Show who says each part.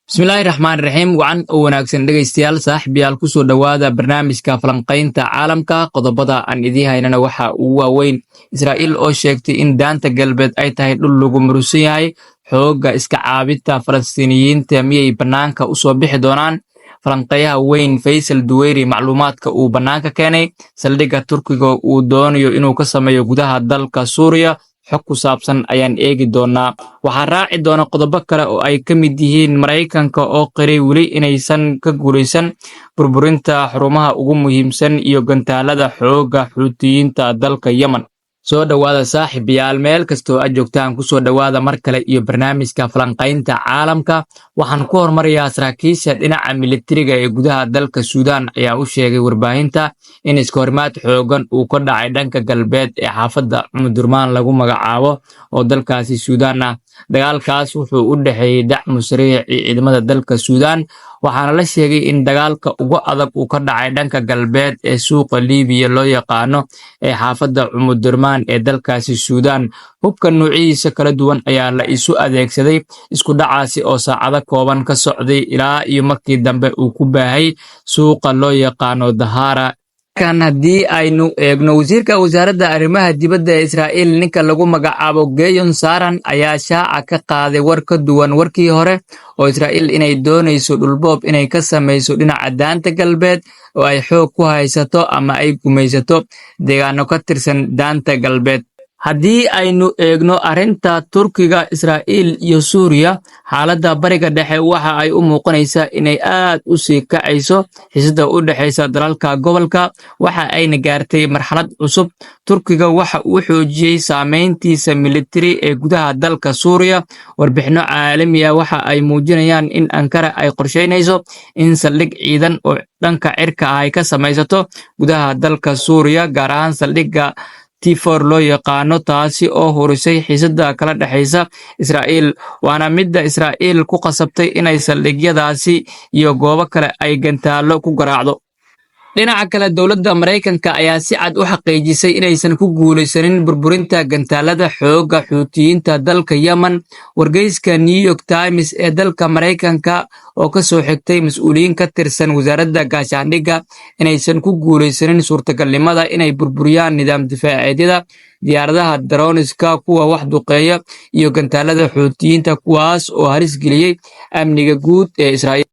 Speaker 1: Bismillaahi raxmaan raxiim. Wacan oo wanaagsan, dhegaystayaal, saaxiibayaal, kusoo dhowaada barnaamijka falanqaynta caalamka. Qodobada aan idiin haynana waxa ugu waaweyn Israa'iil oo sheegtay in Daanta Galbeed ay tahay dhul lagu murusan yahay. Xoogga iska caabinta Falastiiniyiinta miyay bannaanka usoo bixi doonaan? Falanqeeyaha weyn Faysal Duweyri macluumaadka uu bannaanka keenay. Saldhigga Turkiga uu doonayo inuu ka sameeyo gudaha dalka Suuriya, xog ku saabsan ayaan eegi doonaa. Waxaa raaci doona qodobo kale oo ay ka mid yihiin Maraykanka oo qiray weli inaysan ka guulaysan burburinta xarumaha ugu muhiimsan iyo gantaalada xoogga Xuutiyiinta dalka Yemen. Soo dhowaada, saaxiibayaal, meel kastoo aad joogtaan, kusoo dhowaada mar kale iyo barnaamijka falanqaynta caalamka. Waxaan ku hormarayaa saraakiisha dhinaca militariga ee gudaha dalka Suudaan ayaa u sheegay warbaahinta in iskahorimaad xoogan uu ka dhacay dhanka galbeed ee xaafadda Cumdurmaan lagu magacaabo oo dalkaasi Suudaan ah. Dagaalkaas wuxuu u dhexeeyey Dacmu Sariic iyo ciidamada dalka Suudaan, waxaana la sheegay in dagaalka ugu adag uu ka dhacay dhanka galbeed ee suuqa Liibiya loo yaqaano ee xaafadda Cumudurmaan ee dalkaasi Suudaan. Hubka nuucyadiisa kala duwan ayaa la isu adeegsaday isku dhacaasi oo saacado kooban ka socday ilaa iyo markii dambe uu ku baahay suuqa loo yaqaano Dahara. Kan haddii aynu eegno, wasiirka wasaaradda arrimaha dibadda ee Israa'iil, ninka lagu magacaabo Gideon Saar, ayaa shaaca ka qaaday war ka duwan warkii hore oo Israa'iil inay doonayso dhulboob inay ka samayso dhinaca Daanta Galbeed oo ay xoog ku haysato ama ay gumaysato deegaano ka tirsan Daanta Galbeed. Haddii aynu eegno arrinta Turkiga, Israa'iil iyo Suuriya, xaaladda Bariga Dhexe waxa ay u muuqanaysaa inay aad u sii kacayso. Xiisada u dhexaysa dalalka gobolka waxa ayna gaartay marxalad cusub. Turkiga waxa uu xoojiyey saameyntiisa militari ee gudaha dalka Suuriya. Warbixinno caalami ah waxa ay muujinayaan in Ankara ay qorsheynayso in saldhig ciidan oo dhanka cirka ah ay ka samaysato gudaha dalka Suuriya, gaar ahaan saldhigga T4 loo yaqaano, taasi oo hurisay xiisada kala dhexaysa Israa'iil, waana midda Israa'iil ku qasabtay inay saldhigyadaasi iyo goobo kale ay gantaallo ku garaacdo. Dhinaca kale, dowladda Maraykanka ayaa si cad u xaqiijisay inaysan ku guulaysanin burburinta gantaalada xoogga Xuutiyiinta dalka Yemen. Wargeyska New York Times ee dalka Maraykanka oo ka soo xigtay mas'uuliyiin ka tirsan wasaaradda gaashaandhigga inaysan ku guulaysanin suurtagalnimada inay burburiyaan nidaam difaaceedyada diyaaradaha drones-ka, kuwa wax duqeeya iyo gantaalada Xuutiyiinta, kuwaas oo halis geliyey amniga guud ee Israa'iil.